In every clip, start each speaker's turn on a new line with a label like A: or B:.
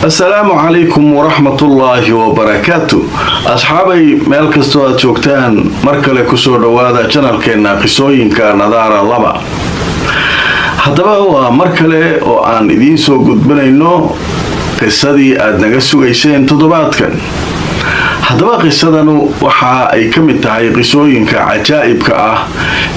A: Asalaamu calaykum waraxmatullaahi wabarakaatu. Asxaabay, meel kastoo aad joogtaan, mar kale kusoo dhowaada channelkeena Qisooyinka Nadaara 2. Haddaba waa mar kale oo aan idiin soo gudbinayno qisadii aad naga sugayseen toddobaadkan. Haddaba qisadanu waxa ay ka mid tahay qisooyinka cajaa'ibka ah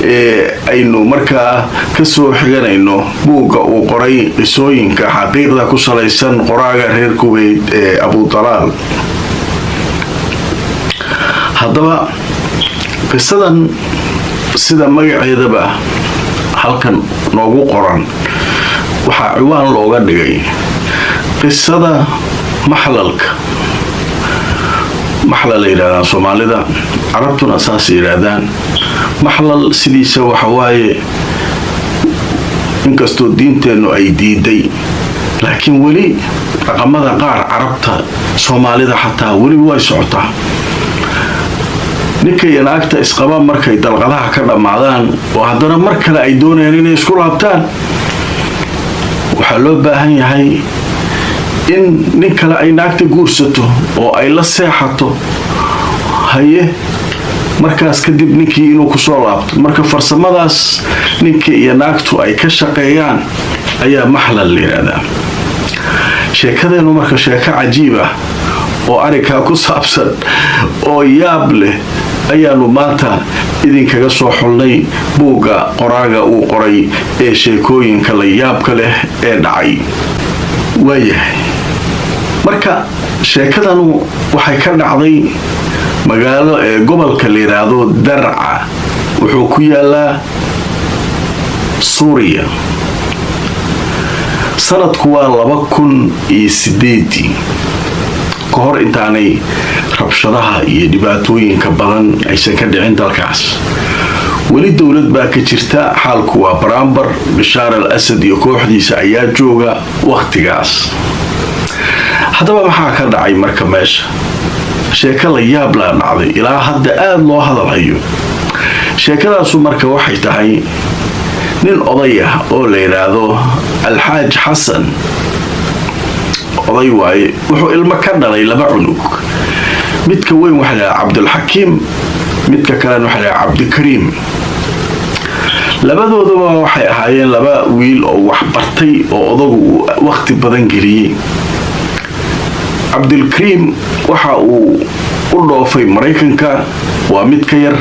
A: ee aynu markaa kasoo xiganayno buugga uu qoray qisooyinka xaqiiqda ku salaysan, qoraaga reer Kuweyt ee Abu Dalaal. Haddaba qisadan, sida magaceedaba halkan noogu qoran, waxaa ciwaan looga dhigay qisada maxlalka. Maxlal la yidhahdaan Soomaalida, Carabtuna saas yidhaahdaan. Maxlal sidiisa waxa waaye, inkastoo diinteennu ay diiday, laakiin weli dhaqamada qaar Carabta, Soomaalida xataa weli way socotaa. Ninkay naagta isqaba markay dalqadaha ka dhammaadaan oo haddana mar kale ay doonayaan inay isku laabtaan, waxaa loo baahan yahay in nin kale ay naagta guursato oo ay la seexato. Haye, markaas kadib ninkii inuu kusoo laabto. Marka farsamadaas ninkii iyo naagtu ay ka shaqeeyaan ayaa maxlal la yidhaahdaa. Sheekadeenu marka sheeko cajiib ah oo arrinkaa ku saabsan oo yaab leh ayaanu maanta idinkaga soo xulnay buugga qoraaga uu qoray ee sheekooyinka la yaabka leh ee dhacay. Waayahay, marka sheekadanu waxay ka dhacday magaalo ee gobolka la yidhaahdo Darca. Wuxuu ku yaalaa Suuriya. Sanadku waa 2008-dii, ka hor intaanay rabshadaha iyo dhibaatooyinka badan aysan ka dhicin dalkaas. Weli dowlad baa ka jirta, xaalku waa baraambar. Bashaar al Asad iyo kooxdiisa ayaa jooga wakhtigaas. Haddaba maxaa ka dhacay marka meesha? Sheeko la yaab laa dhacday, ilaa hadda aada loo hadalhayo. Sheekadaasu marka waxay tahay nin oday ah oo la yidhaahdo Alxaaj Xasan. Oday waaye. Wuxuu ilmo ka dhalay laba cunug. Midka weyn waxaa la yidhahdaa Cabdulxakiim, midka kalena waxaa la yidhahdaa Cabdikariim. Labadooduba waxay ahaayeen laba wiil oo wax bartay oo odagu uu wakhti badan geliyey. Cabdulkariim waxa uu u dhoofay Maraykanka, waa mid ka yar.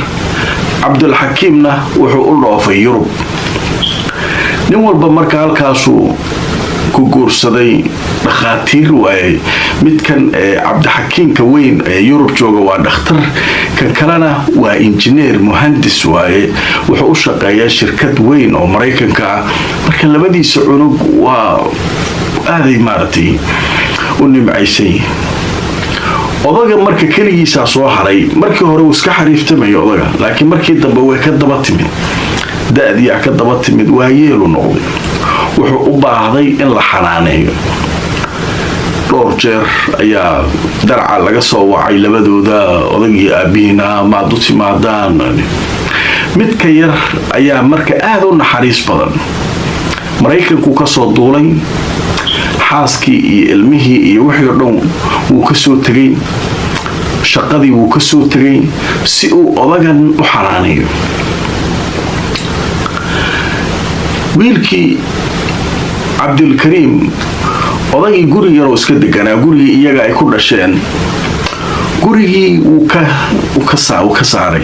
A: Cabdulxakiimna wuxuu u dhoofay Yurub. Nin walba marka halkaasuu ku guursaday. Dhakhaatiir waayey. Midkan Cabdixakiimka weyn ee Yurub jooga waa dhakhtar, kan kalena waa injineer, muhandis waaye. Wuxuu u shaqeeyaa shirkad weyn oo Maraykanka ah. Marka labadiisa cunug waa aaday maaragtay u nimcaysan. Odaga marka keligiisaa soo haray. Markii hore uu iska xariiftamayo odaga, laakiin markii dambe way ka daba timid, da-diyaa ka daba timid, waayeelu noqday. Wuxuu u baahday in la xanaaneeyo. Dhowr jeer ayaa Darca laga soo wacay labadooda, odagii aabihiina, maad u timaadaan. Midka yar ayaa marka aada u naxariis badan. Maraykanku kasoo duulay, xaaskii iyo ilmihii iyo wixii o dhan wuu ka soo tegay, shaqadii wuu ka soo tegay si uu odagan u xanaaneeyo. Wiilkii Cabdilkariim, odagii guri yaroo iska deganaa, gurigii iyaga ay ku dhasheen, gurigii wuu ka saaray.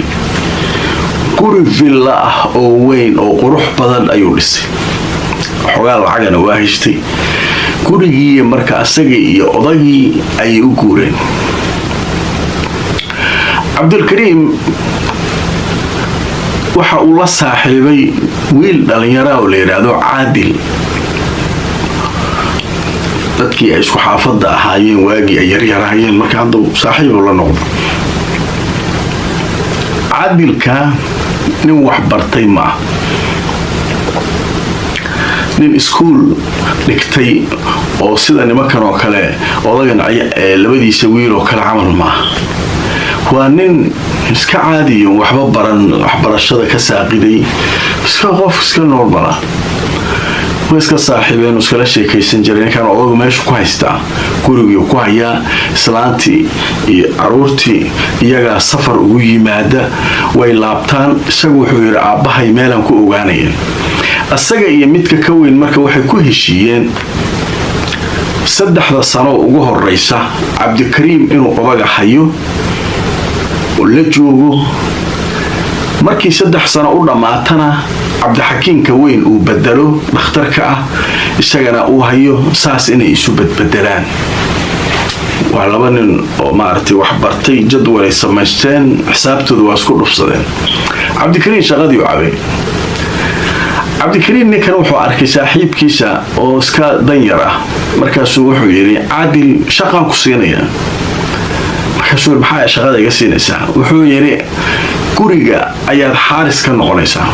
A: Guri villa ah oo weyn oo qurux badan ayuu dhisay. Xogaa lacagana waa heshtay. Gurigii marka asagii iyo odagii ayay u guureen. Cabdulkariim waxa uu la saaxiibay wiil dhallinyara oo la yidhaahdo Caadil. Dadkii ay isku xaafadda ahaayeen waagii ay yaryaraayeen, marka hadda saaxiibu la noqdo. Caadilka nin wax bartay ma ah, nin iskuul dhigtay oo sida nimankan oo kale, odagan labadiisa wiil oo kale camal maaha. Waa nin iska caadiyo, waxba baran, waxbarashada ka saaqiday, iska qof iska normal ah. Way iska saaxiibeen, iskala sheekaysan jiray. Ninkan odagu meeshu ku haystaa, gurigii ku hayaa, islaantii iyo caruurtii iyagaa safar ugu yimaada, way laabtaan. Isagu wuxuu yidhi, "Aabbahay meelaan ku ogaanaya." Isaga iyo midka ka weyn marka waxay ku heshiiyeen 3da sano ugu horeysa Cabdikariim inuu odaga hayo oo la joogo. Markii 3 sano u dhammaatana, Cabdixakiimka weyn uu bedelo, dhakhtarka ah, isagana uu hayo. Saas inay isu badbedelaan. Waa laba nin oo maaragtay wax bartay, jadwal ay samaysteen, xisaabtooda waa isku dhufsadeen. Cabdikariim shaqadii u cabay. Cabdikariim ninkan wuxuu arkay saaxiibkiisa oo iska danyar ah. Markaasuu wuxuu yidhi, "Caadil, shaqaan ku siinaya." Markaasuu, "Maxaa shaqada iga siinaysaa?" Wuxuu yidhi, "Guriga ayaad xaaris ka noqonaysaa,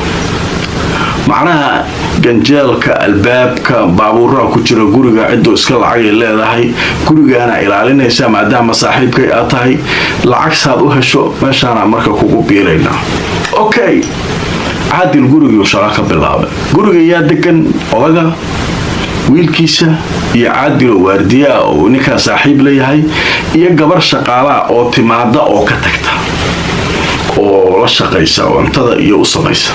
A: macnaha ganjeelka, albaabka, baabuuraha ku jira guriga, cidduu iska lacagay leedahay, gurigaana ilaalinaysaa. Maadaama saaxiibkay aad tahay, lacag saad u hesho meeshaana marka kugu biiraynaa." Okay, Caadil gurigii shaqo ka bilaabay. Guriga yaa degan? Odaga, wiilkiisa iyo Caadil oo waardiyaa oo ninkaa saaxiib leeyahay, iyo gabar shaqaalaa oo timaada oo ka tagta oo la shaqaysa oo cuntada iyo u samaysa.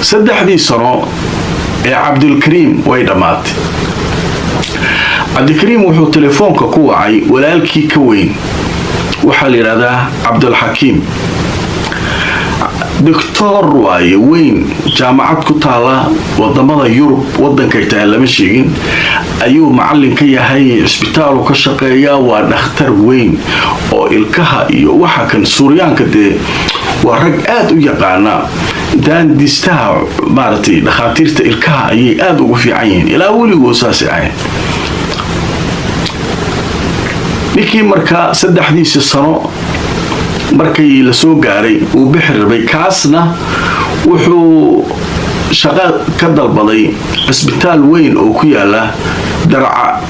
A: 3dii sano ee Cabdulkariim way dhammaatay. Cabdikariim wuxuu telefoonka ku wacay walaalkii ka weyn. Waxaa la yidhahdaa Cabdulxakiim, doctor waaye weyn, jaamacad ku taala wadamada Yurub, wadankay tahay lama sheegin, ayuu macalin ka yahay, cisbitaalu ka shaqeeyaa. Waa dhakhtar weyn oo ilkaha iyo waxa kan. Suuryaanka dee waa rag aada u yaqaana daandistaha, maaragtay, dhakhaatiirta ilkaha ayay aada ugu fiican yihiin, ilaa weligood saasay ahayn. Ninkii markaa 3diisi sano markay la soo gaaray uu bixi rabay, kaasna wuxuu shaqo ka dalbaday cisbitaal weyn oo ku yaala Darca.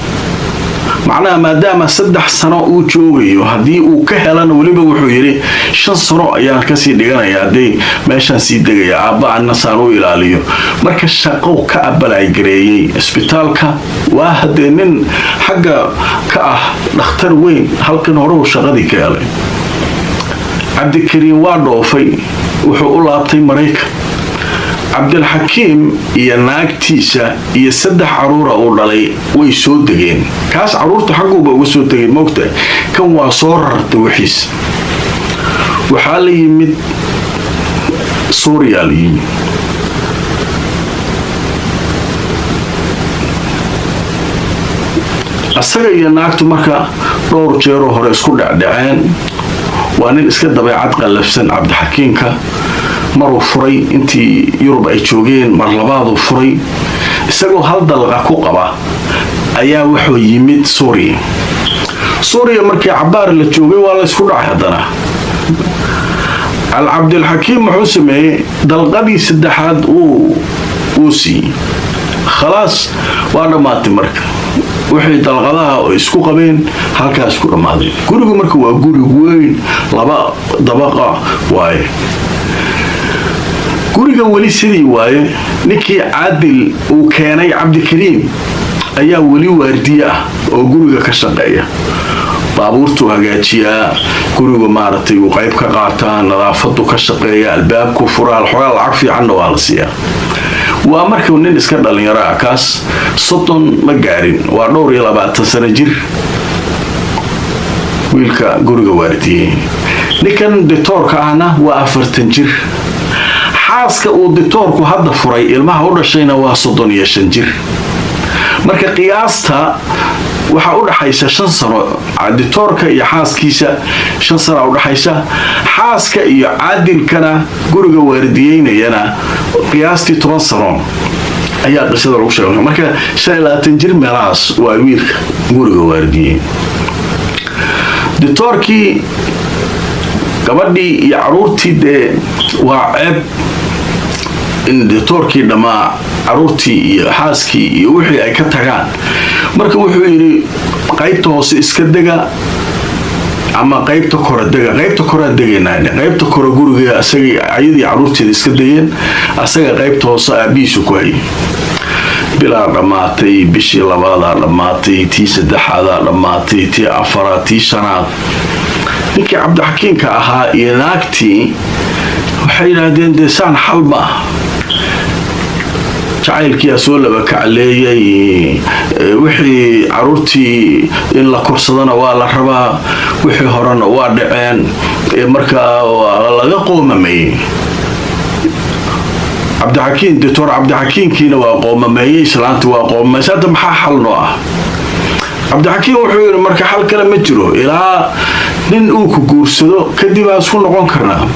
A: Macnaha maadaama 3 sano uu joogayo, haddii uu ka helana, weliba wuxuu yidhi, 5 sano ayaan kasii dhiganaya haddii meeshaan sii degaya, aabba anna saan u ilaaliyo. Marka shaqo ka abalagareeyey cisbitaalka. Waa haddee nin xagga ka ah dhakhtar weyn, halkan horeu shaqadii ka helay. Cabdikariim waa dhoofay, wuxuu u laabtay Maraykan. Cabdilxakiim iyo naagtiisa iyo 3 caruura uu dhalay way soo degeen. Kaas caruurta xagguuba uga soo tegay, moogtahay. Kan waa soo rartay wixiis, waxaa la yimid Suuriya la yimid. Asaga iyo naagtu marka dhowr jeeroo hore isku dhecdhaceen. Waa nin iska dabeecad qallafsan Cabdixakiimka. Maruu furay intii Yurub ay joogeen, mar labaaduu furay. Isagoo hal dalqa ku qaba ayaa wuxuu yimid Suuriya. Suuriya markii cabaar la joogay waa la isku dhacay haddana. Alcabdilxakiim wuxuu sameeyey, dalqadii saddexaad wuu siiyey. Khalaas, waa dhammaatay. Marka wixii dalqadaha oo isku qabeen halkaas ku dhammaadeen. Gurigu marka waa guri weyn, laba dabaqa waaye guriga. Weli sidii waaye. Ninkii Caadil uu keenay, Cabdikariim, ayaa weli waardiye ah oo guriga ka shaqeeya, baabuurtuu hagaajiyaa, gurigu maaragtay uu qayb ka qaataa, nadaafadu ka shaqeeya, albaabku furaa, xogaa lacag fiicanna waa la siiyaa. Waa markuu nin iska dhalinyaro ah kaas, 30 ma gaarin, waa dhowr iyo labaatan sano jir wiilka guriga waardiyey. Ninkan ditoorka ahna waa 40 jir. Xaaska uu ditoorku hadda furay, ilmaha u dhashayna, waa 35 jir. Marka qiyaasta waxaa u dhaxaysa 5 sano. Ditoorka iyo xaaskiisa 5 sana udhaxaysa. Xaaska iyo Caadilkana guriga waardiyeynayana qiyaastii 10 sano ayaa qisada lagu sheega. Marka 25 jir meelahaas waa wiilka guriga waardiyey. Ditoorkii, gabadhii iyo caruurtii, dee waa ceeb in ditoorkii dhammaa caruurtii iyo xaaskii iyo wixii ay ka tagaan. Marka wuxuu yidhi, "Qaybta hoose iska dega." Ama qaybta kore dega. Qaybta korean degaynaa. Qaybta kore guriga asaga, ayadii caruurteeda iska degeen, asaga qaybta hoose aabihiisu ku hayay. Bilaa dhammaatay, bishii labaadaa dhammaatay, tii saddexaadaa dhammaatay, tii afaraad, tii shanaad. Ninkii Cabdixakiimka ahaa iyo naagtii waxay yidhaahdeen, dee saan xal ma ah. Jacaylkiyaa soo laba kacleeyay, wixii caruurtii in la korsadana waa la rabaa, wixii horena waa dhaceen. Markaa waa laga qoomameeyey Cabdixakiin, doctor Cabdixakiinkiina waa qoomameeyey, islaanti waa qoomameysay. Hadda maxaa xal noo ah? Cabdixakiim wuxuu yidhi, marka xal kale ma jiro ilaa nin uu ku guursado, kadib aan isku noqon karnaa.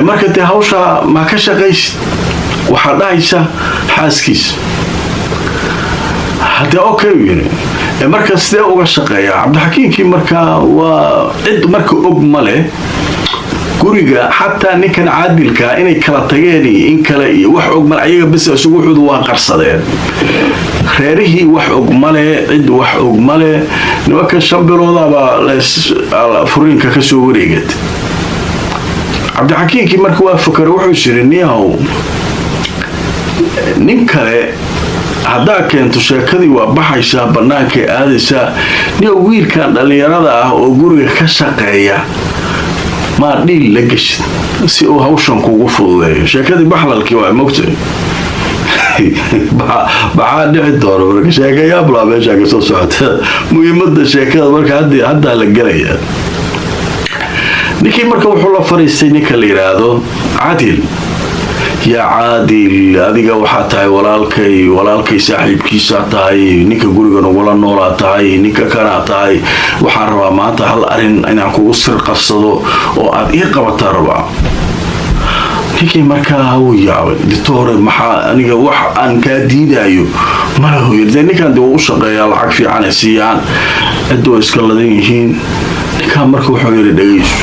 A: Marka dee hawshaa ma ka shaqaysid? Waxaa dhahaysa xaaskiis. Haddee okay uu yidhi. Marka sidee uga shaqeeyaa Cabdixakiimkii? Marka waa cid marka og ma leh guriga, xataa ninkan Caadilkaa inay kala tageen iyo in kale iyo wax og male. Ayaga bes isugu wuxuudu waa qarsadeen. Reerihii wax og male, cid wax og male. Nimanka 5 biloodabaa furiinka ka soo wareegat. Cabdixakiimkii marka waa fakare, wuxuu yiri, niyahow, nin kale haddaa keento, sheekadii waa baxaysaa, bannaankay aadaysaa. Niyow, wiilkan dhallinyarada ah oo guriga ka shaqeeya maa dhiil la geshid si uu hawshan kugu fududeeyo? Sheekadii baxlalkii waa mogta. Maxaa dhici doona marka? Sheekayablaa meeshaa kasoo socota. Muhiimada sheekada marka haddaa la gelaya. Ninkii marka wuxuu la fariistay ninka la yidhaahdo Caadil. Yaa Caadil, adiga waxaa tahay walaalkay, walaalkay saaxiibkiisaa tahay, ninka guriga nagula noolaa tahay, ninka kanaa tahay. Waxaan rabaa maanta hal arin inaan kugu sir qabsado oo aad ii qabataa rabaa. Ninkii markaa wuu yaabay. Doctor, maxaa? Aniga wax aan kaa diidayo mala hoyo. Dee ninkan de wuu u shaqeeyaa, lacag fiican ay siiyaan, cidda way iska ladan yihiin. Ninkaan marka wuxuu yidhi, dhegayso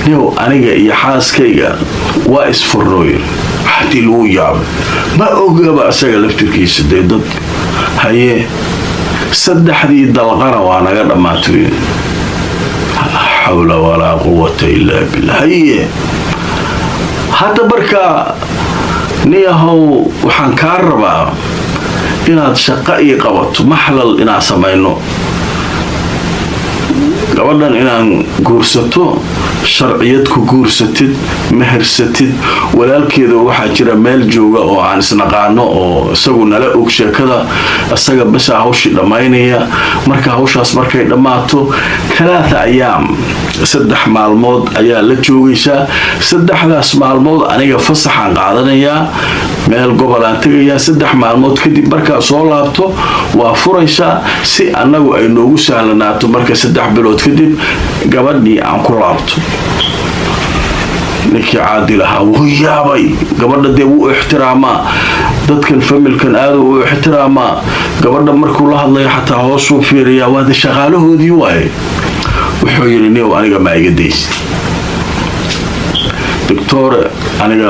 A: niyow, aniga iyo xaaskayga waa isfurnooyin. Haddii lagu yaabay, ma ogaba isaga laftirkiisa. Dee dad haye, saddexdii dalqana waa naga dhammaatay. Laa xawla walaa quwata illaa billah. Haye, hadda markaa niyahow, waxaan kaa rabaa inaad shaqo ii qabato, maxlal inaan samayno, gabadhan inaan guursato, sharciyad ku guursatid, mehersatid. Walaalkeeda waxaa jira meel jooga oo aan isnaqaano oo isagu nala og sheekada, isaga basaa hawshii dhammaynaya. Marka hawshaas markay dhammaato, 3 ayaam, 3 maalmood ayaa la joogaysaa. Saddexdaas maalmood aniga fasaxaan qaadanayaa, meel gobolaan tegayaa. 3 maalmood kadib markaa soo laabto waa furaysaa, si annagu ay noogu sahlanaato marka 3 bilood kadib gabadhii aan ku laabto. Ninkii Caadil ahaa wuu yaabay. Gabadha dee wuu ixtiraamaa, dadkan familkan aadu u ixtiraamaa. Gabadha markuu la hadlayo xataa hoosuu fiiriyaa, waade shaqaalahoodii waaye. Wuxuu yidhi, niyow, aniga maa iga daysid, doctor? Aniga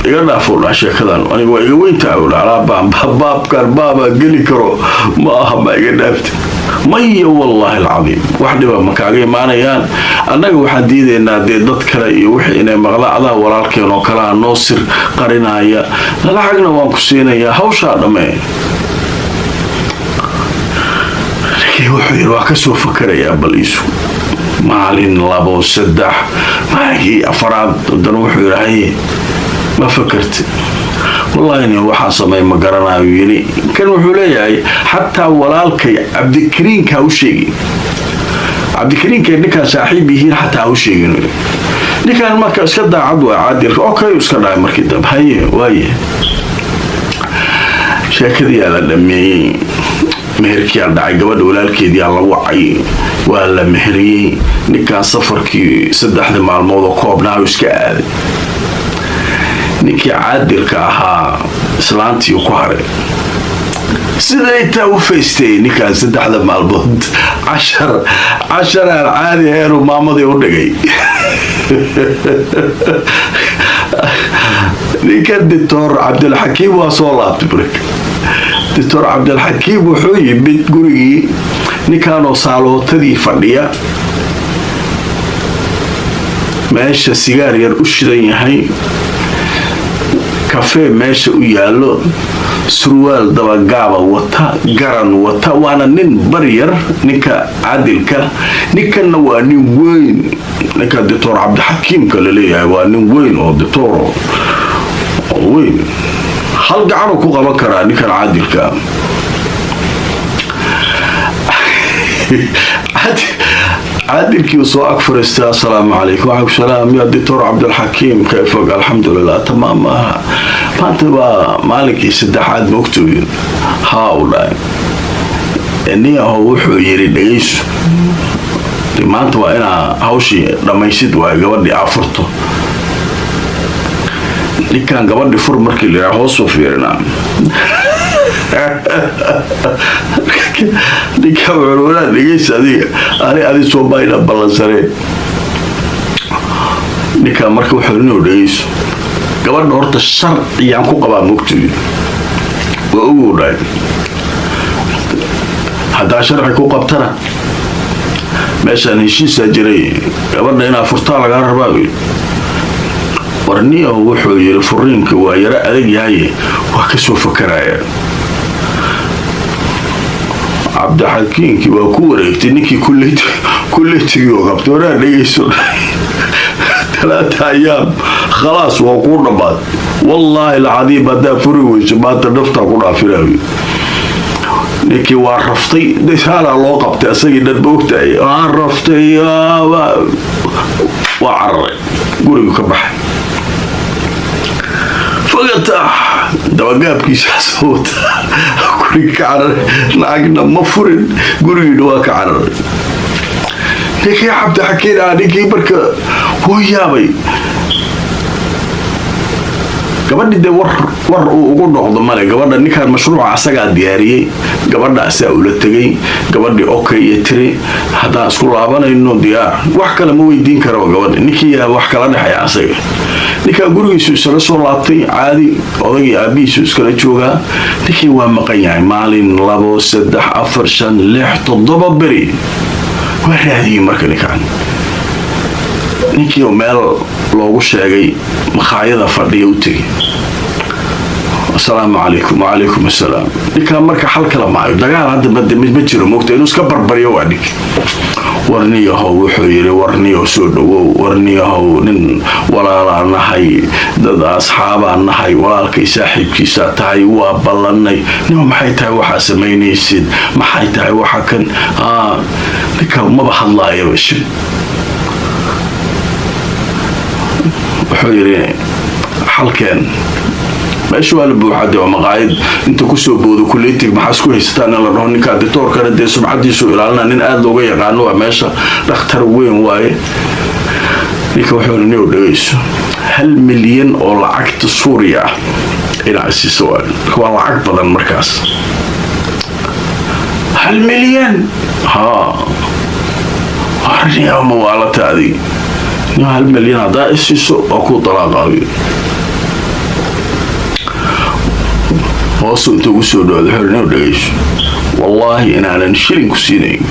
A: iga dhaafo dha sheekadan, aniga waa iga weyntahay dha, alaabaan baabkan baabaa geli karo ma aha, ma iga dhaafti? Maya, wallaahi alcadiim, wax dhiba ma kaaga imaanayaan. Annaga waxaan diidaynaa dee dad kale iyo wixii inay maqla. Adaa walaalkeen oo kalea noo sir qarinaya, lacagna waan ku siinayaa, hawshaa dhammee. Ninkii wuxuu yidhi, waa kasoo fakarayaa, bal iisu maalin, labo, saddex, maalinkii afaraad haddana wuxuu yidhi, haye, ma fakarti? Wallaahi nin waxaan sameey ma garanayo yidhi. Kan wuxuu leeyahay, xataa walaalkay Cabdikariinka u sheegin, Cabdikariinkay ninkaan saaxiib yihiin xataa u sheegin. Ninkaan marka iska daacad waa Caadilka. Okay, iska dhahay markii dambe. Haye, waaye, sheekadiyaa la dhameeyey, meherkiyaa dhacay, gabadha walaalkeediyaa la wacay, waa la meheriyey. Ninkaan safarkii 3dii maalmood oo koobnaa iska aaday. Ninkii Caadilka ahaa islaantii ku haray. Siday taa u faystay ninkaan 3da maalmood, cashar casharaan caadi aheenu maamadii u dhigay. Ninkan doctor Cabdilxakiim waa soo laabtay. Marka Doctor Cabdilxakiim wuxuu yimid gurigii ninkaanoo saalootadii fadhiya, meesha sigaar yar u shidan yahay, kafee meesha u yaallo, surwaal dabagaaba wata, garan wata. Waana nin baryar ninka Caadilka. Ninkanna waa nin weyn. Ninka Doctor Cabdixakiimka laleeyahay waa nin weyn oo doctor oo weyn, hal gacanuu ku qaban karaa ninkan Caadilka. Caadilkii soo ag fariistay. "Asalaamu calaykum." "Wacalaykum salaam ya Doctor Cabdilxakiim, kayfog?" "Alxamdulilah, tamaam." "Maaha maanta waa maalinkii saddexaad, moogtooyin?" "Haa," u dhahay. "Niyaho," wuxuu yidhi, "dhegayso, maanta waa inaa hawshii dhammaysid waayo, gabadhii aa furto." Ninkan gabadhi fur markii la yidhaha, hoosuu fiirinaa ninka. Wuxuu walaa, "Dhegaysa adiga, ani adi soo bayna ballansaneen." Ninka marka wuxuu inuu dhegayso, "Gabadha horta sharciyaan ku qabaa, mogtuy waa ogow," dhahay. "Haddaa sharci ku qabtana, meeshaan heshiisaa jiray, gabadha inaa furtaa lagaa rabaa." "Warniyahu," wuxuu yidhi, "furiinka waa yaro adag yahaye, waa ka soo fakaraya." Cabdixakiinkii waa ku wareegtay ninkii kulletigii oo qabtay. "Waraa, dhegayso, 3 ayaam khalaas, waa kuu dhammaad. Wallaahi alcadiim, haddaa furi weyso maanta, naftaa ku dhaafinayo." Ninkii waa raftay, deshaalaa loo qabtay asagii dhan, moogtahay, waa raftay, waa cararay, gurigu ka baxay. Fogata dabagaabkiisaas wata, guriga ka cararay. Lacagna ma furin, gurigiina waa ka cararay ninkii Cabdixakiin ah. Ninkii marka wuu yaabay. Gabadhii dee war uu ugu noqdo male. Gabadha ninkaan mashruuca asagaa diyaariyey, gabadha asaa ula tegay, gabadhii okay iyo tiri, "Haddaan isku laabanayno, diyaar." Wax kale ma weydiin karaba gabadhi. Ninkii wax kala dhexeeya asaga. Ninkaa gurigiisu isaga soo laabtay caadi, odagii aabihiisu iskala joogaa. Ninkii waa maqan yahay maalin, 2, 3, 4, 5, 6, 7 beri. Waa raadiyey marka ninkaan. Ninkii meel loogu sheegay makhaayada fadhiya u tegay. "Asalaamu calaykum." "Wacalaykum assalaam." Ninkaan marka xal kala maayo, dagaal hadda ma jiro, moogta, inuu iska barbaryo waa dhig. "Warniyahow," wuxuu yidhi, "warniyahow, soo dhowow. Warniyahow, nin walaalaa nahay, dad asxaabaa nahay, walaalkay saaxiibkiisaa tahay, waa ballannay. Nima, maxay tahay waxaa samaynaysid? Maxay tahay waxa kan?" Ninka maba hadlaayaba, shib. Wuxuu yidhi, "Xalkeen, meesha waa la buuxaa dee, waa maqaayad." Inta kusoo boodo kuleytig, "Maxaa isku haysataan?" In la dhaho ninkaa doctoorkana dee sumcadiisu ilaalina, nin aada looga yaqaano waa meesha, dhakhtar weyn waaye. Ninka wuxuu niyow, dhegayso, 1 milyan oo lacagta Suuriya ah inaa isiiso waayo. Waa lacag badan markaas. "1 milyan? Haa." "Arniyaa, mawaalata adig? Nin 1 milyan haddaa isiiso, waa kuu dalaaqaayo." Hoosu inta ugu soo dhawada wuxuu niyow, dhegayso, "Wallaahi inaanan shilin ku siinayn.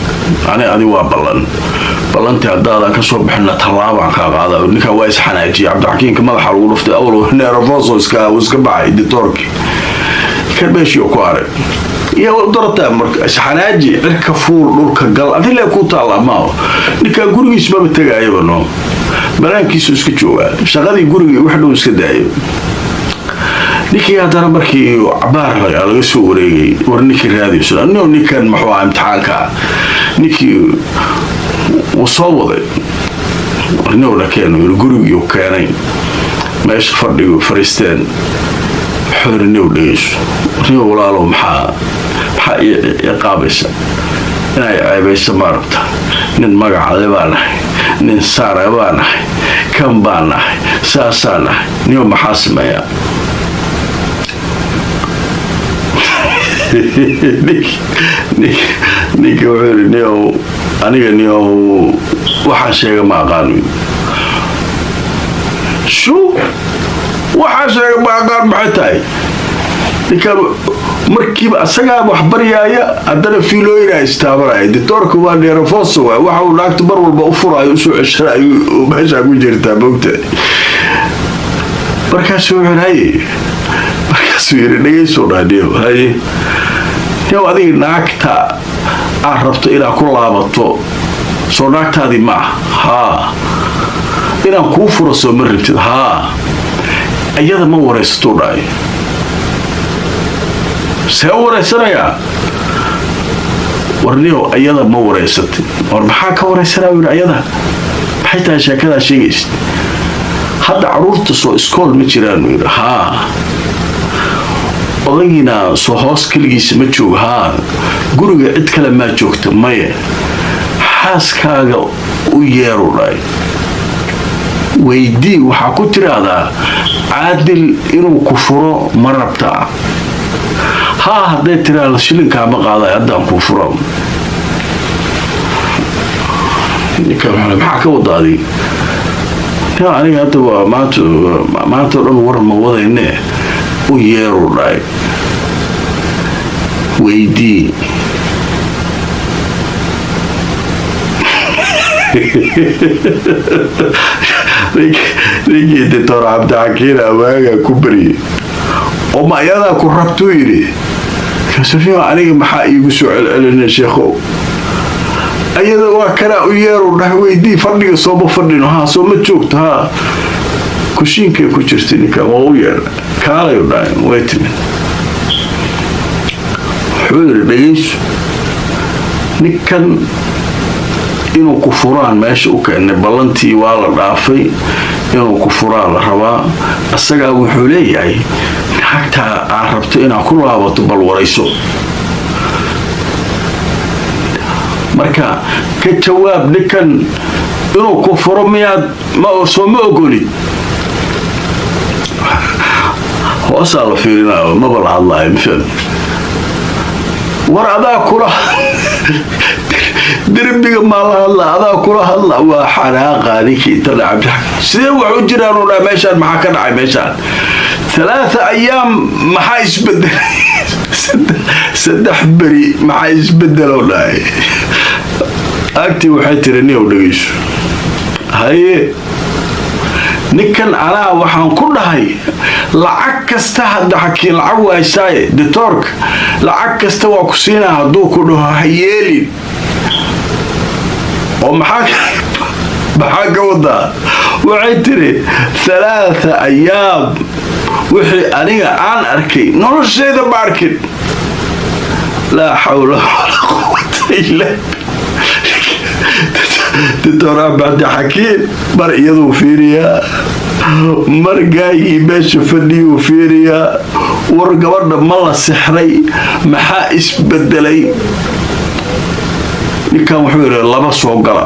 A: Ani adi waa ballan, ballantii haddaadan ka soo bixina, tallaabaan kaa qaada." Ninkan waa isxanaajiyay. Cabdixakiimka madaxa lagu dhuftay, awal nervoso iska baxay doctoorkii kan meeshii ku arag iyo darataa. Marka isxanaaji, cirka fuul, dhulka gal, adile ku taalla maaho. Ninkan gurigiis maba tegaayaba, no, banaankiisu iska joogaa, shaqadii gurigii wax dhow iska daayo. Ninkii haddana markii cabaar laga soo wareegay, war ninkii raadiyso no, ninkan muxuu ahaa imtixaanka? Ninkii wuu soo waday. Warnowna keeno, yiri. Gurigii keenay, meesha fadhigu fariisteen. Wuxuu yiri, "Niw, dhegeyso, warniw walaalow, maxaa ii qaabaysa? Inay ceebaysa maaragta? Nin magacale baa nahay, nin saara baa nahay, kan baa nahay, saasaa nahay. Niw, maxaa sameeyaa?" Ninka wuxuu yidhi, "Niyow, aniga niyow waxaan sheega ma aqaan. Shuu waxaan sheega ma aqaan, maxay tahay?" Ninkan Markiiba asagaa wax baryaaya, haddana fiilooyina istaabanaya. Ditoorka waa neerafoso waay. Waxa uu naagtu mar walba u furaayo, usoo ceshanayo, meeshaa ku jirtaa mogta. Markaasuu wuxuu haye, markaasuu yidhi, "Dhegaysoo dhahniyo, haye niyow, adiga naagta aad rabto inaad ku laabato soo naagtaadii ma ah? Haa. Inaan kuu furo soo ma rabtid? Haa. Iyada ma waraysatuu?" dhahay. "See u waraysanayaa?" "Warniyow, ayada ma waraysatid?" "War maxaa ka waraysanaa?" yidhi. "Ayada maxay tahay sheekadaa sheegaysid? Hadda caruurta soo iskool ma jiraan?" yidhi. "Haa." "Odagiina soo hoos keligiisa ma joogo?" "Haa." "Guriga cid kale maa joogta?" "Maye." "Xaaskaaga u yeeru," dhahay, "weydii, waxaa ku tiraahdaa, Caadil inuu ku furo ma rabtaa? Haa hadday tiraahdo, shilinkaa ma qaaday, haddaan kuu furo." Ninka maxaa ka wada adig? "Aniga hadda waa maanta, maanta o dhan war ma wadayne, u yeeru," dhahay, "weydii." Ninkii Doctor Cabdixakiin awaagaa ku baryay oo ma ayadaa ku rabtuu yidhi. Kaasuu, "Aniga maxaa iigu soo celcelina, sheekhow? Ayada waa kanaa, u yeeru dhahay, weydii. Fadhiga sooma fadhino? Haa. Sooma joogto? Haa, kushiinkay ku jirtay." Ninkan waa u yeedha. "Kaalayu," dhahay. Way timid. Wuxuu yidhi, "Dhegayso, ninkan inuu ku furaan meesha u keenay, ballantii waa la dhaafay, inuu ku furaa la rabaa. Isagaa wuxuu leeyahay naagtaa aad rabto inaad ku laabato bal warayso. Marka ka jawaab, ninkan inuu ku furo miyaad soo ma ogolid?" Hoosaa la fiirinayo, maba la hadlaayo mafaham. "War adaa kula, derbiga maa la hadla, adaa kula hadla." Waa xanaaqa ninkii inta dhaca. "Sidee wax u jiraan?" u dhaa. "Meeshaan maxaa ka dhacay? Meeshaan 3 ayaam maxaa isbedelay? 3 beri maxaa isbedelo?" dhahay. Agtii waxay tiri, "Niyow, dhegeyso, haye, ninkan anaa waxaan ku dhahay lacag kasta hadda xakiin lacag wahaystaaye, ditoorka lacag kasta waa ku siinaa, hadduu ku dhaho ha yeelin." "Oo maxaa ka wadaa?" Waxay tiri, 3 ayaam wixii aniga aan arkay noloshayda ma arkin. Laa xawla walaa quwata illa. Doctor Cabdixakiin mar iyaduu fiiriyaa, mar gaagii meesha fadhiyuu fiiriyaa. "War gabadha ma la sixray? Maxaa isbedelay?" Ninkan wuxuu yidhi, "Laba soo gala.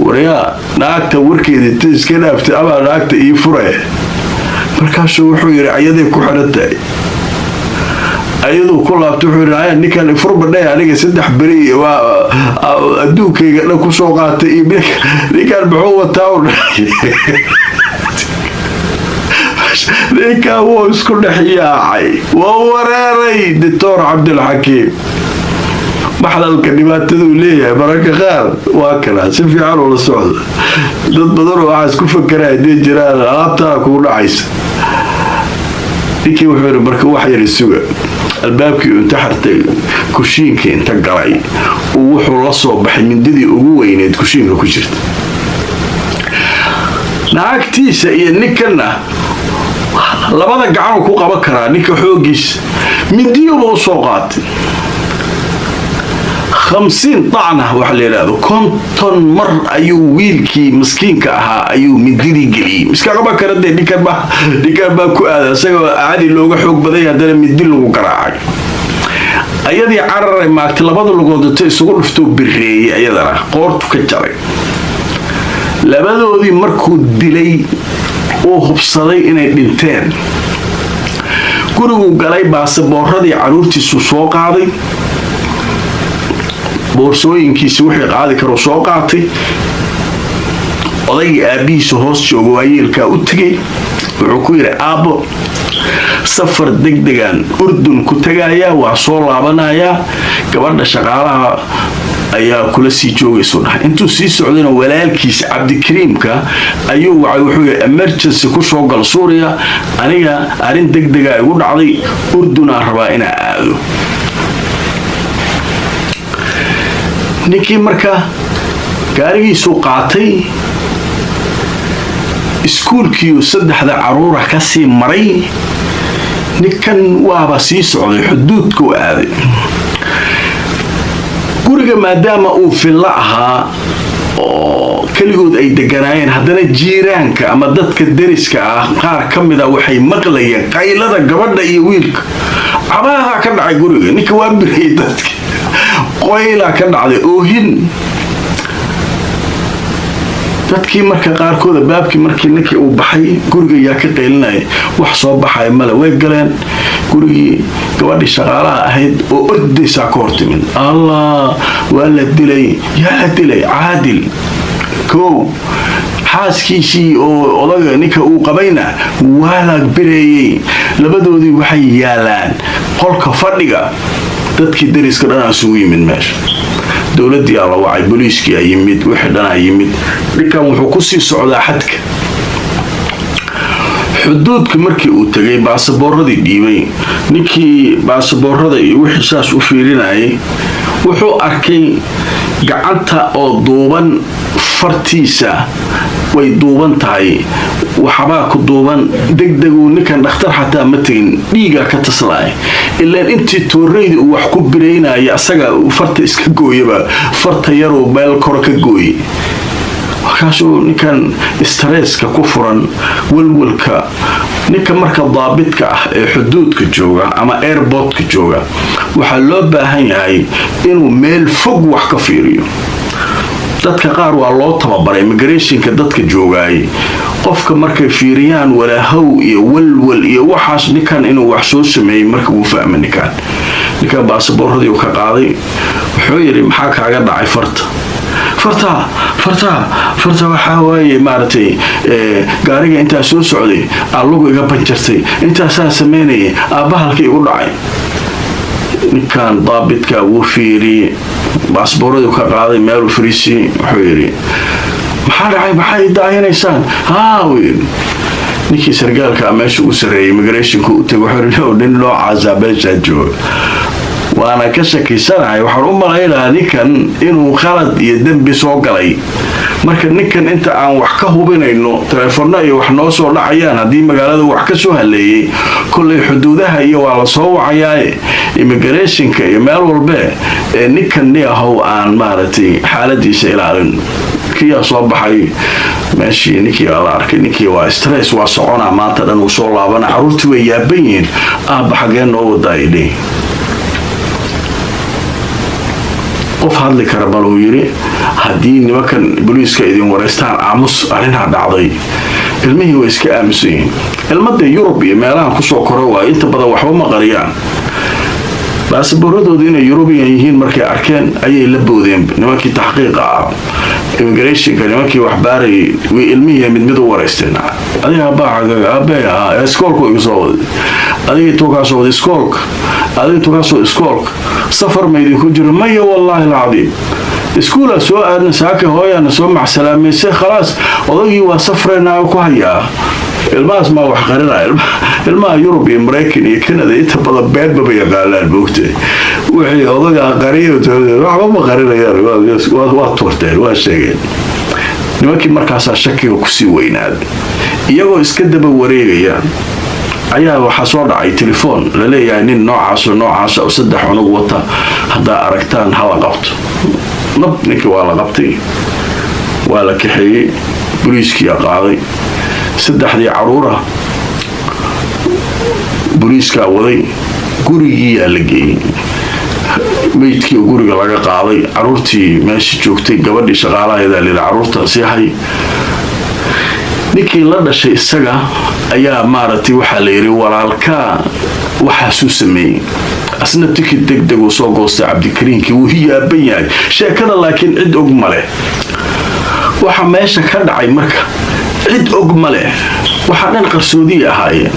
A: Waryaa, naagta warkeeda inta iska dhaaftay amaa naagta ii fure." Markaasuu wuxuu yidhi, "Ayaday ku xidhan tahay." Ayaduu ku laabtay. Wuxuu yidhi, "Ninkan ifurbadhe, aniga 3 beri waa adduunkayga dhan kusoo qaatay iyo ninkan muxuu wataa?" U ninkan wuu isku dhex yaacay, waa wareeray Doctor Cabdilxakiim. Maxlalka dhibaataduu leeyahay mararka qaar waa kana si fiican ula socda. Dad badanoo waxaa isku fakeraya hadday jiraan, alaabtaa kugu dhacaysa. Ninkii wuxuu yidhi, "Marka wax yar isuga." Albaabkii inta xirtay, kushiinka inta galay, uu wuxuu la soo baxay mindidii ugu weyneed kushiinka ku jirta. Naagtiisa iyo ninkanna labada gacanuu ku qaban karaa ninka xooggiisa, mindiyuba u soo qaatay. 50 dacna waxa la yidhahdo, 50 mar ayuu wiilkii maskiinka ahaa ayuu mindidii geliyey. Miska qaban kara dee, ninkan baa ku aada, isagoo caadi looga xoog baday, haddana mindi lagu garaacay. Ayadii cararay maagtay, labada lugood inta isugu dhuftoo bireeyey, ayadana qoortu ka jaray. Labadoodii markuu dilay, uu hubsaday inay dhinteen, guriguu galay, baasabooradii caruurtiisu soo qaaday, boorsooyinkiisi wixii qaadi karuu soo qaatay. Odaygii aabbihiisa hoos jooga waayeelkaa u tegay. Wuxuu ku yidhi, "Aabbo, Safar degdegan Urdun ku tagayaa, waa soo laabanayaa, gabadha shaqaalaha ayaa kula sii joogaysu dhahay. Intuu sii socdayna walaalkiisa Cabdikariimka ayuu wacay. Wuxuu yidhi, "Emergency ku soo gal Suuriya, aniga arrin degdega igu dhacday, Urdunaan rabaa inaa aado." Ninkii marka gaarigiisuu qaatay, iskuulkiiu saddexda caruura ka sii maray. Ninkan waaba sii socday, xuduudkuu aaday. Guriga maadaama uu fillo ahaa oo keligood ay deganaayeen, haddana jiiraanka ama dadka deriska ah qaar ka mida waxay maqlayeen qaylada gabadha iyo wiilka. Cabaadaa ka dhacay guriga, ninka waa birayay dadka, qoylaa ka dhacday, oohin. Dadkii marka qaarkooda baabkii markii ninkii uu baxay, guriga yaa ka qaylinaya? Wax soo baxaya male. Way galeen gurigii. Gabadhii shaqaalaha ahayd oo ordaysaa ka hortimid. "Allah, waa la dilay!" "Yaa la dilay?" "Caadil kow, xaaskiisii oo odaga ninka uu qabayna waa la bireeyey. Labadoodii waxay yaalaan qolka fadhiga." Dadkii dariska dhanaa isugu yimid meesha. Dowladii aa la wacay, booliiskii aa yimid, wixii dhanaa yimid. Ninkan wuxuu kusii socdaa xadka. Xuduudka markii uu tegay, baasaboorradii dhiibay. Ninkii baasaboorrada iyo wixii saas u fiirinayay wuxuu arkay gacanta oo duuban, fartiisa way duuban tahay, waxbaa ku duuban. Degdeguu ninkan dhakhtar xataa ma tegin, dhiigaa ka taslaay. Ilaan intii tooreyda uu wax ku biraynaya asaga farta iska gooyaba, farta yaruu meel koro ka gooye. Markaasuu ninkan stresska ku furan, walwalka. Ninka marka daabidka ah ee xuduudka jooga ama airportka jooga waxaa loo baahan yahay inuu meel fog wax ka fiiriyo. Dadka qaar waa loo tababaray. Immigrationka dadka joogaayay qofka markay fiiriyaan, walaahow iyo walwal iyo waxaas, ninkan inuu wax soo sameeyey marka wuu fahma. Ninkan baasaboorradii ka qaaday, wuxuu yidhi, "Maxaa kaaga dhacay farta?" "Farta, farta, farta waxaa waaye, maaragtay, gaariga intaa soo socday allugu iga banjartay, intaasaa sameynayay, aabbahalka igu dhacay." Ninkan daabidka wuu fiiriyey, baasbooradu ka qaaday, meeluu fariisiyey. Wuxuu yidhi, "Maxaa dhacay? Maxay daahinaysaan?" "Haa," uu yidhi. Ninkii sargaalka meesha ugu sarreeyay immigrationka u tegay, wuxuu yidhi, "Nin noocaasaa meeshaa jooga, waana ka shakisanahay. Waxaan u malaynahaa ninkan inuu khalad iyo dembi soo galay. Marka ninkan inta aan wax ka hubinayno, telefoonna iyo wax noo soo dhacayaan, haddii magaalada wax ka soo haleeyey, kollay xuduudaha iyo waa la soo wacayaaye, immigrationka iyo meel walbe ee ninkan ni ahow aan maaragtay xaaladiisa ilaalin." Kiyaa soo baxay meeshii, ninkii waa la arkay. Ninkii waa stress, waa soconaa maanta dhan, uu soo laabana. Carruurtii way yaaban yihiin. "Aabba, xagee noo wadaa?" idhi. "Qof hadli kara baluu," yidhi. "Haddii nimankan booliiska idin wareystaan, aamus, arrinaa dhacday." Ilmihii way iska aamusan yihiin. Ilmadee Yurub iyo meelahan kusoo koro waayo, inta badan waxba ma qariyaan. Baasaboorradoodu inay Yurubiyan yihiin markay arkeen ayay la boodeen. Nimankii taxqiiqa ah, immigrationka, nimankii waxbaarayay, way ilmihii mid mid u wareysteen. "Adiga abbaa aabbe?" "Ahaa, iskoolku igu soo waday." "Adiga intuu kaa soo waday?" "Iskoolka." "Adiga intuu kaa soo?" "Iskoolka." "Safar ma idinku jiro?" "Maya, wallaahi alcadiim, iskuulaa soo aadna saaka, hooyaana soo macsalaamaysay, khalaas, odagii waa safraynaa ku hayaa." Ilmahaas maa wax qarinaya? Ilmaha Yurub iyo Maraykan iyo Canada inta badan beenbaba yaqaanaan, moogta. Wixii odagaa qariyo waxba ma qarinayaan, waa tuurteen, waa sheegeen. Nimankii markaasaa shakiga kusii weynaaday. Iyagoo iska daba wareegaya ayaa waxaa soo dhacay telefoon laleeyahay, nin noocaasoo noocaasa oo saddex cunug wata haddaa aragtaan hala qabto. Nab, ninkii waa la qabtay, waa la kaxeeyey, boliiskiyaa qaaday. Saddexdii caruura boliiskaa waday, gurigiiyaa la geeyey. Meydkii guriga laga qaaday, caruurtii meesha joogtay, gabadhii shaqaalaheedaa layidhi, "Caruurta sii hay." Ninkii la dhashay isaga ayaa, maaragtay, waxaa la yidhi, "Walaalkaa waxaasuu sameeyey." Asna tikid deg deg uu soo goostay. Cabdikariinkii wuu yaaban yahay sheekada, laakiin cid og ma leh waxa meesha ka dhacay. Marka cid og ma leh, waxaa dhan qarsoodiya ahaayeen.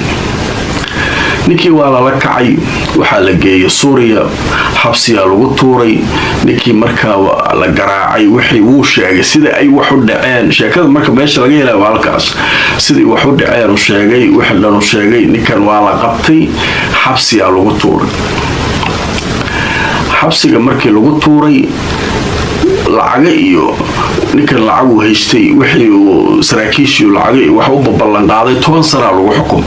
A: Ninkii waa lala kacay, waxaa la geeyay Suuriya, xabsiyaa lagu tuuray. Ninkii markaa la garaacay, wixii wuu sheegay sida ay wax u dhaceen. Sheekada marka meesha laga helay waa halkaas. Sidai wax u dhaceen u sheegay, wixii dhan u sheegay. Ninkan waa la qabtay, xabsiyaa lagu tuuray. Xabsiga markii lagu tuuray, lacaga iyo ninkan lacaguu haystay, wixii uu saraakiishii lacaga wax u ballanqaaday, 10 sanaa lagu xukumay.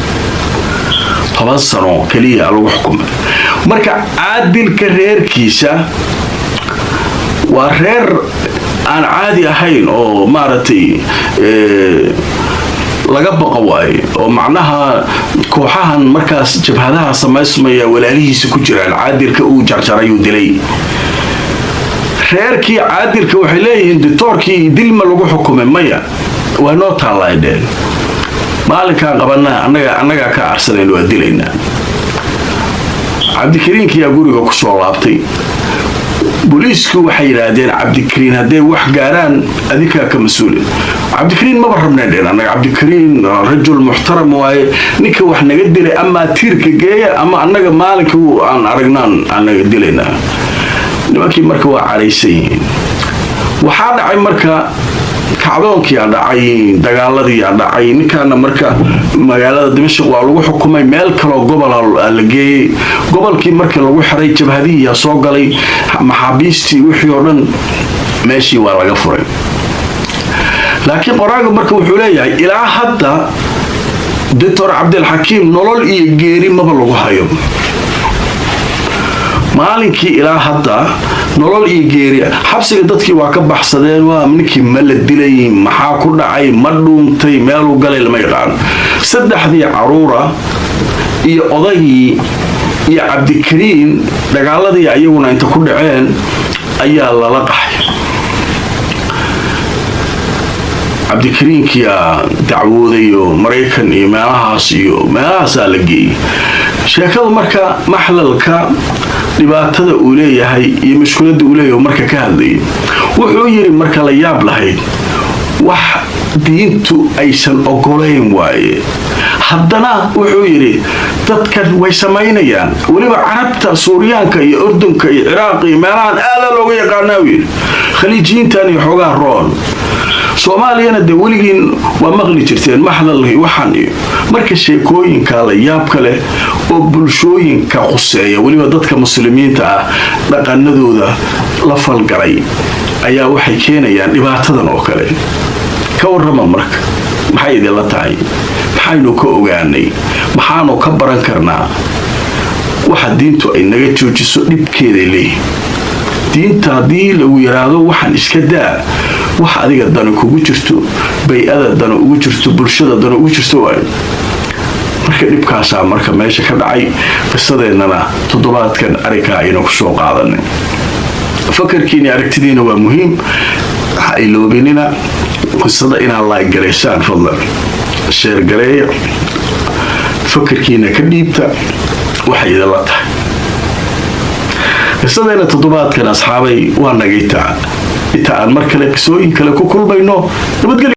A: 10 sano keliya lagu xukumay. Marka Caadilka reerkiisa waa reer aan caadi ahayn oo maaragtay laga baqo waaye, oo macnaha kooxahan markaas jabhadaha samaysmaya walaalihiisa ku jiraan. Caadilka uu jarjarayuu dilay. Reerkii Caadilka waxay leeyihiin, "Ditoorkii dilma lagu xukumay?" "Maya, waa noo taallay," dheen. "Maalinkaan qabanaa annagaa ka arsanayn, waa dilaynaa." Cabdikariinkiyaa guriga kusoo laabtay. Booliisku waxay yidhaahdeen, "Cabdikariin hadday wax gaaraan, adinkaa ka mas-uuli. Cabdikariin maba rabnay," dheen, "annaga Cabdikariin rajul muxtaram waaye. Ninka wax naga dilay amaa tiirka geeya ama annaga maalinkii aan aragnaan annaga dilaynaa." Nimankii marka waa caraysan yihiin. Waxaa dhacay marka kacdoonkiyaa dhacay, dagaaladiiyaa dhacay. Ninkaana marka magaalada Dimashq waa lagu xukumay, meel kaloo gobola la geeyey. Gobolkii markii lagu xiray, jabhadihiyaa soo galay, maxaabiistii wixii oo dhan meeshii waa laga furay. Laakiin qoraaga marka wuxuu leeyahay, ilaa hadda Doctor Cabdilxakiim nolol iyo geeri maba lagu hayo. Maalinkii ilaa hadda nolol iyo geeri, xabsiga dadkii waa ka baxsadeen. Waa ninkii ma la dilay? Maxaa ku dhacay? Ma dhuuntay? Meeluu galay lama yaqaano. Saddexdii caruura iyo odagii iyo Cabdikariin dagaaladii ayaguna inta ku dhaceen ayaa lala qaxay. Cabdikariinkiyaa dacwoodayo, Maraykan iyo meelahaas iyo meelahaasaa la geeyey. Sheekadu marka maxlalka dhibaatada uu leeyahay iyo mushkiladda uu leeyahay marka ka hadlayay, wuxuu yidhi marka la yaab lahayd, wax diintu aysan ogolayn waaye. Haddana wuxuu yidhi, dadkan way samaynayaan, weliba Carabta, Suuryaanka iyo Urdunka iyo Ciraaq iyo meelahan aadaa looga yaqaanaa, uu yidhi. Khaliijiyiintan iyo xoogaa roon. Soomaaliyana dee weligiin waa maqli jirteen maxlal waxaan iyo marka sheekooyinka la yaabka leh oo bulshooyinka khuseeya, weliba dadka Muslimiinta ah dhaqanadooda la falgalay, ayaa waxay keenayaan dhibaatadan oo kale. Ka warrama marka, maxay idinla tahay? Maxaynu ka ogaanay? Maxaanu ka baran karnaa? Waxa diintu ay naga joojiso dhibkeeday leeyihin. Diinta haddii lagu yiraahdo waxaan iska daa, wax adiga dani kugu jirto, bay-ada dani ugu jirto, bulshada dani ugu jirto waayo. Marka dhibkaasaa marka meesha ka dhacay. Qisadeennana toddobaadkan arrinkaa aynu kusoo qaadanay. Fakarkiina, aragtidiina waa muhiim. Ha iloobinina qisada inaad like garaysaan. Fadlan share gareeya, fakarkiina ka dhiibta waxay idinla tahay. Qisadeena toddobaadkan, asxaabay, waa nagaytaa. Inta aan mar kale qisooyin kale ku kulmayno, nabadgelyo.